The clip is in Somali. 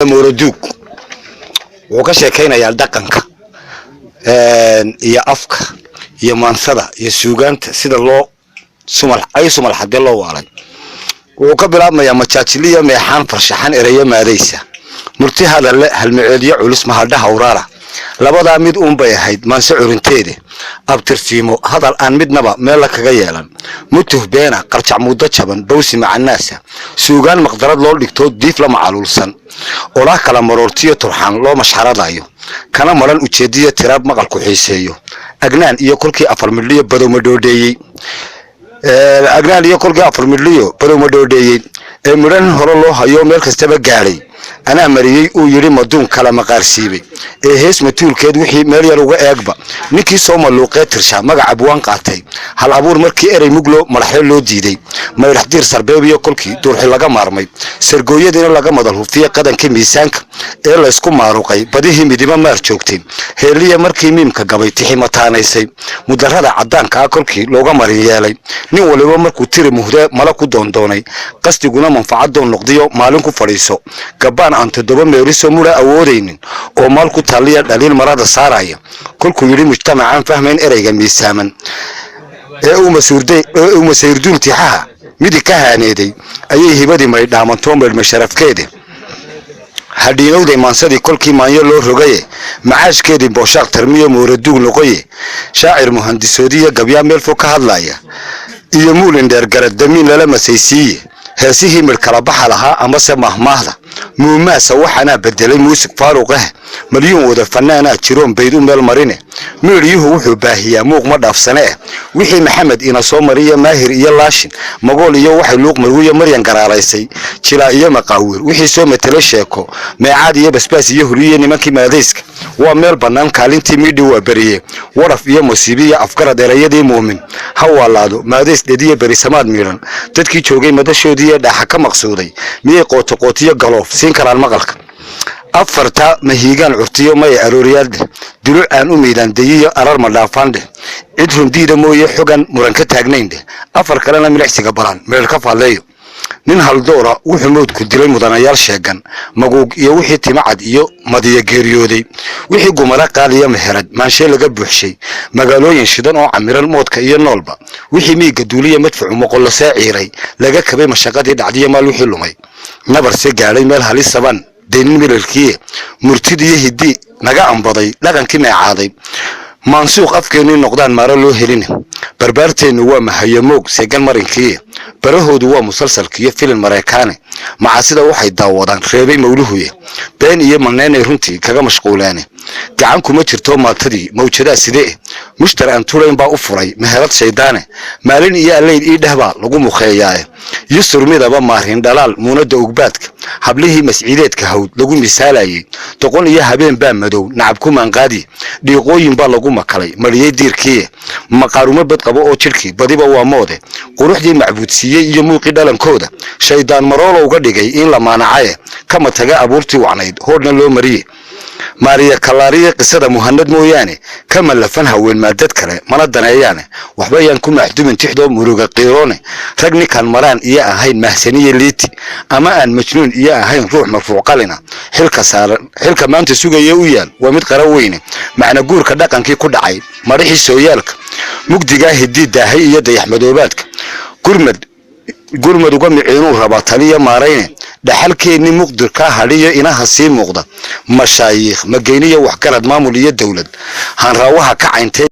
Mooroduug wuxuu ka sheekaynayaa dhaqanka iyo afka iyo maansada iyo suugaanta, sida loo sumal ay sumal xadee loo waalay. Wuxuu ka bilaabmayaa majaajiliya meexaan farshaxan, ereyo maadaysa, murti hadalle, halmaceedyo culus, mahadha hawraara. Labadaa mid uunbay ahayd maanse curinteede. Abtirsiimo hadal aan midnaba meella kaga yeelan, mutuh beena, qarjac muddo jaban, bawsi macanaasa, suugaan maqdarad loo dhigto, diif la macaluulsan, olaa kala maroortiyo turxaan loo mashxaradayo, kana maran ujeediyo tiraab maqalku xiiseeyo. Agnaan iyo kolkii afar midhiyo badowma dhoodheeyey, agnaan iyo kolkii afar midhiyo badowma dhoodheeyey ee midhan hore loo hayo meel kastaba gaadhay, anaa mariyey uu yidhi maduun kala maqaarsiibay ee hees matuulkeed wixii meel yar uga eegba. Ninkii soo maluuqee tirshaa magaca buwaan qaatay, hal abuur markii erey muglo madaxyo loo diiday, maydhax diir sarbeebiyo kolkii duurxi laga maarmay, sargooyadiina laga madal hufiye qadankii miisaanka ee laysku maaruqay, badihii midibo maar joogtay, heeliya markii miimka gabay tixi mataanaysay, mudarada caddaanka ah kolkii looga marin yeelay, nin waliba markuu tiri muhdee mala ku doondoonay, qasdiguna manfacadoon noqdiyo maalin ku fadhiiso, gabbaan aan toddoba meeriso mura awoodaynin oo maal ku taaliya dhaliil marada saaraya, kolkuu yidhi mujtamacaan fahmayn ereyga miisaaman ee uu masayrduul tixaha midig ka haaneeday, ayay hibadii maydhaamantoo maydhmay sharafkeede. Hadhiinowday maansadii kolkii maanyo loo rogaye, macaashkeedii booshaaq tarmiyo mooraduug noqoye, shaacir muhandisoodiyo gabyaa meel fog ka hadlaya iyo muulin dheergarad damiin lala masaysiiye, heesihii midh kala baxa lahaa amase mahmaahda muumaasa waxaanaa bedelay muusig faaruq ah, malyuun wada fanaanaa jiroon bayd u meel marine, miiryuhu wuxuu baahiyaa muuq ma dhaafsane eh. Wixii Maxamed ina soo mariya, Maahir iyo Laashin, Magool iyo waxay Luuq Marwiyo, Maryan garaaraysay, Jilaa iyo Maqaawiir, wixii soo matelay sheeko, Meecaad iyo Basbaas iyo Huliye, nimankii maadayska waa meel bannaan kaalintii miidhi waa beriye, waraf iyo musiibiyo afgarad erayadii muumin ha waalaado, maadays dhediyo berisamaad miidhan, dadkii joogay madashoodiiyo dhaaxa ka maqsuuday, miyay qootoqootiyo galoof siin karaan maqalka? Afarta mahiigaan curtiyo maya arooryaaldheh, duluc aan u miidaan deyiyo arar ma dhaafaandheh, cid rundiida mooye xogan muran ka taagnayn dheh. Afar kalena milicsiga balaan meedh ka faalleeyo. Nin haldoora wuxuu mawdku dilay mudanayaal sheegan, maguug iyo wixii timacad iyo madiya geeriyooday, wixii gumara qaaliya meherad maanshee laga buuxshay, magaalooyin shidan oo camiran moodka iyo noolba, wixii miigga duuliya madfacu moqolosee ciiray, laga kabay mashaqadii dhacdiyo maal wixii lumay, nabarse gaadhay meel halisaban deynin milalkiiye, murtidiyo hiddi naga ambaday, dhaqankii meecaaday, maansuuq afkeennii noqdaan maaro loo helin. Barbaarteennu waa mahayamoog seegan marinkiiye, barahoodu waa musalsalkiiyo filin Mareykaane, macaasida waxay daawadaan reebay mawluhuye, been iyo maneynay runtii kaga mashquuleene, gacan kuma jirto maatadii mawjadaa sidee, mushtar aan tulayn baa u furay meherad shaydaane, maalin iyo alleyd ii dheh baa lagu muqeeyaaye, yusur midaba maarin dhalaal muunada ugbaadka, hablihii masciideedka hawd lagu misaalayay, doqon iyo habeen baa madow nacab ku maanqaadi, dhiiqooyin baa lagu makalay mariyey diirkiiye, maqaarumo bad qabo oo jidhkii badiba waa moode, quruxdii macbuudsiiyey iyo muuqii dhalankooda shaydaan maroolowga dhigay in la maanacaye, kama taga abuurtii wacnayd hoodhna loo mariye, Maariya Kalaariya qisada Muhanad mooyaane kama lafan haween maadad kale mana daneeyaane, waxba yaan ku maxdumin tixdoo muruga qiiroone, rag ninkaan maraan iyo ahayn mahsaniye liiti ama aan majnuun iyo ahayn ruux marfuuc qalina, xilka saaran xilka maanta sugaya u yaal waa mid qara weyne. Macna guurka dhaqankii ku dhacay madhixii sooyaalka mugdigaa hidii daahay iyo dayaxmadoobaadka, gurmad gurmad uga miciinuu rabaa taliya maarayne, dhaxalkeennii muqdirkaa hadhiyo inaha sii muuqda, mashaayiikh mageyniyo waxgarad, maamul iyo dowlad hanraawaha ka cayntee.